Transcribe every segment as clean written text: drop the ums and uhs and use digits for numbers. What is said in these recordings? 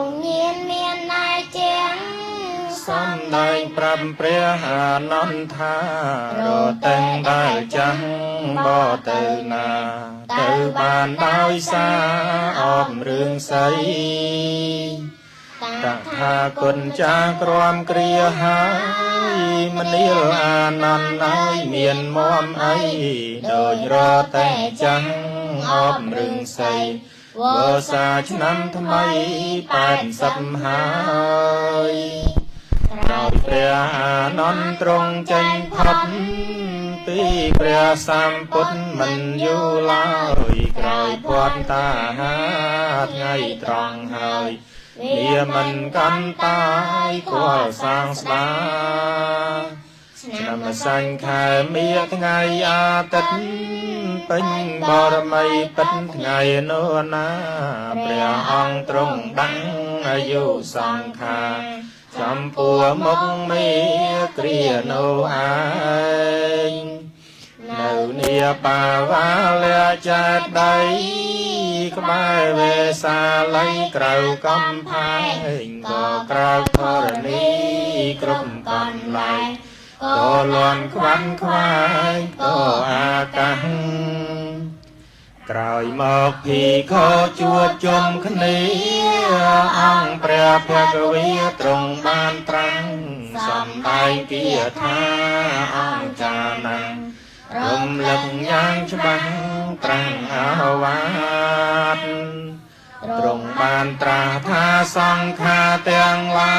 ងញៀនមានណែជាង សំដែងប្រាប់ព្រះអានន្ទថារតឹងដែលចាំងបទៅណាទៅបានដោយសារអបរឿងសីតថាគុណចាក្រមគ្រាហើយមនាលអានន្ទហើយមានមមអីដូចរតែចាំងអបរឿងសីវសាឆ្នាំថ្មី80ហើយក្រោយព្រះអានន្ទទ្រង់ចេញផុតពីព្រះសម្ពុទ្ធមិនយូរឡើយក្រោយផុតតាហាថ្ងៃត្រង់ហើយនាមិនកាន់តាយគាល់សាងស្ដាឆ្នាំសញ្ញខែមាថ្ងៃអាទិត្យពេញបរមីពិតថ្ងៃនោះណាព្រះអង្គទ្រង់ដាំងអាយុសង្ខារចំពោះមុខមេគ្រានោះឯងនៅនាបាវាលចេតីក្បែរវេសាល័យក្រៅកំផែងក៏ក្រៅធរណីគ្រប់កន្លែងក៏លន់ខ្វាន់ខ្វាយក៏អាកាសក្រោយមកភីខជួបជុំគ្នាអង្គព្រះភគវីទ្រង់បានត្រាំងសំដែងគាថាអង្គចាណាំងរំលឹកយ៉ាងច្បាស់ត្រាំងអាវាទទ្រង់បានត្រាស់ថាសង្ខារទាំងឡា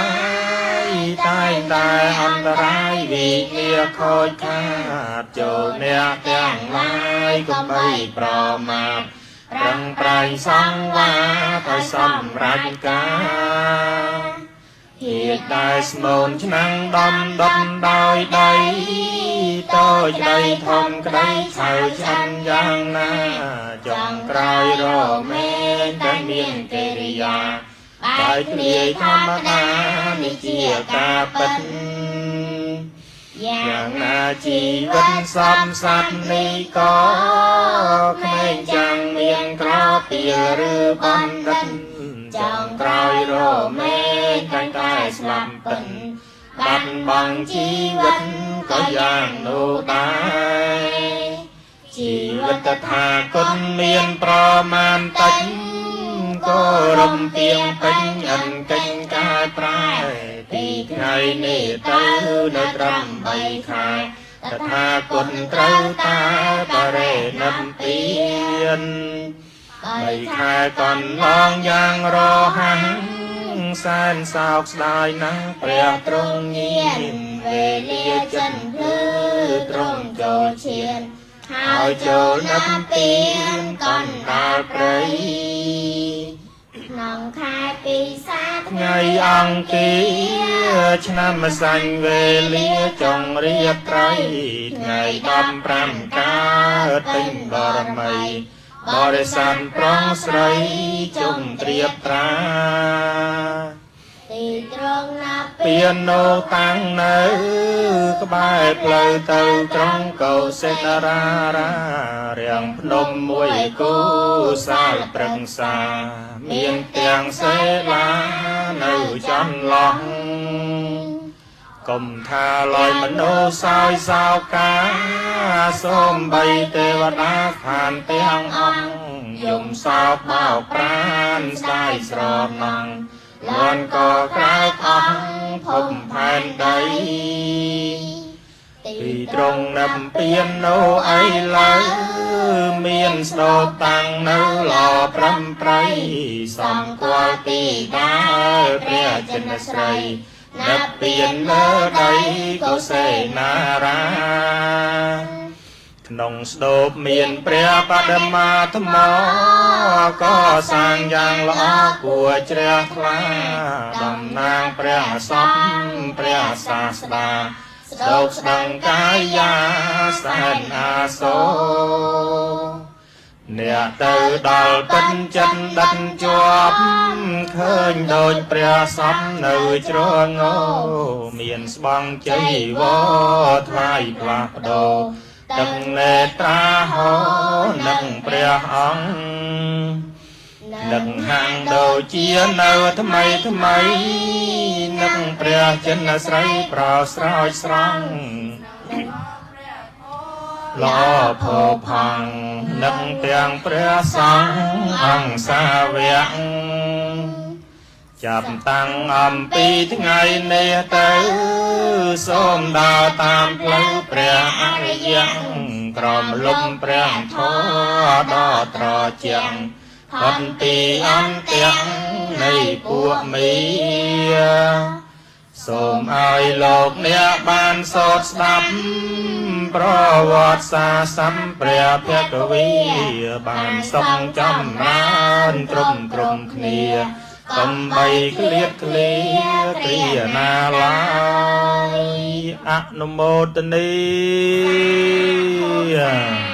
យតែងតែអន្តរាយវិនាខូចខាតចូលអ្នកទាំងឡាយកុំបីប្រមាទប្រឹងប្រែងសង្វាតឲ្យសម្រេចការហេតុដែលស្មូនឆ្នាំងដំដុំដោយដីតូចក្តីធំក្តីឆៅឆ្អិនយ៉ាងណាចុងក្រោយរមែងតែមានកិរិយាបែកធ្លាយធម្មតានេះជាការពិតយ៉ាងណាជីវិតសំសត្វនេះក៏ក្មេងចាំងមានក្រពីលឬបណ្ឌិតចុងក្រោយរមែងតែងតែស្លាប់ពិនបាត់បង់ជីវិតក៏យ៉ាងនោះដែរជីវិតថាគុណមានប្រមាណតិចក៏រំពីងពេញអិនកិញកែប្រែពីថ្ងៃនេះទៅនៅត្រឹម3ខែតថាគុណត្រូវតែបរិនិព្វាន3ខែកន្លងយ៉ាងរហ័សសែនសោកស្ដាយណាស់ព្រះទ្រង់ញានវេលាចិនភ្លឺទ្រង់ចូលឈានហើយចូលនិព្វានកណ្ដាលព្រៃក្នុងខែពិសាថ្ងៃអង្គារឆ្នាំសញ្ញវេលាចុងរាត្រីថ្ងៃ15កើតពេញបរមីបរិស័ទប្រងស្រីជុំត្រៀបត្រាទីត្រង់ណាពៀននោតាំងនៅក្បែរផ្លូវទៅក្រុងកោសិនរារារាំងភ្នំមួយគូសាលព្រឹក្សាមានទាំងសេលានៅចន្លោះកុំថាលយមនុស្សសោយសោកាសូមបីទេវតាឋានទាំងអង្គយំសោកបោកប្រានស្ដាយស្រណងលន់ក៏ក្រោកអស់ភពផែនដីពីត្រង់និព្វាននោះអីឡើយមានស្ដូបតាំងនៅឡប្រំប្រៃសំគាល់ទីដែលព្រះចិនស្រីនិព្វានលើដីកុសេនារាក្នុងស្ដូបមានព្រះបដមាថ្មក៏សាងយ៉ាងល្អគួរជ្រះថ្លាតំណាងព្រះសពព្រះសាស្តាស្ដូបស្ដងកាយាសែនអាសូរអ្នកទៅដល់ពិនចិត្តដិតជាប់ឃើញដូចព្រះសពនៅជ្រងោមានស្បង់ជ័យវរថ្លៃផ្លាស់ប្ដូរទឹកនេត្រាហោនឹងព្រះអង្គ នឹកហាំងដូចជានៅថ្មីថ្មីនឹកព្រះចិនស្រីប្រោស្រោចស្រង់ល្អផូផង់នឹកទាំងព្រះសង្ឃអង្គសាវកចាប់តាំងអំពីថ្ងៃនេះទៅសូមដើរតាមផ្លូវព្រះអរិយក្រមលំព្រះធម៌ដ៏ត្រជាក់ផុតពីអន្តៈនៃពួកមីសូមឲ្យលោកអ្នកបានសូត្រស្ដាប់ប្រវត្តិសាស្ត្រសម្ព្រះភគវីបានសុខចម្រើនក្រុមក្រុមគ្នាកុំបីក្លៀតក្លាគ្រាណាឡើយអនុមោទនី។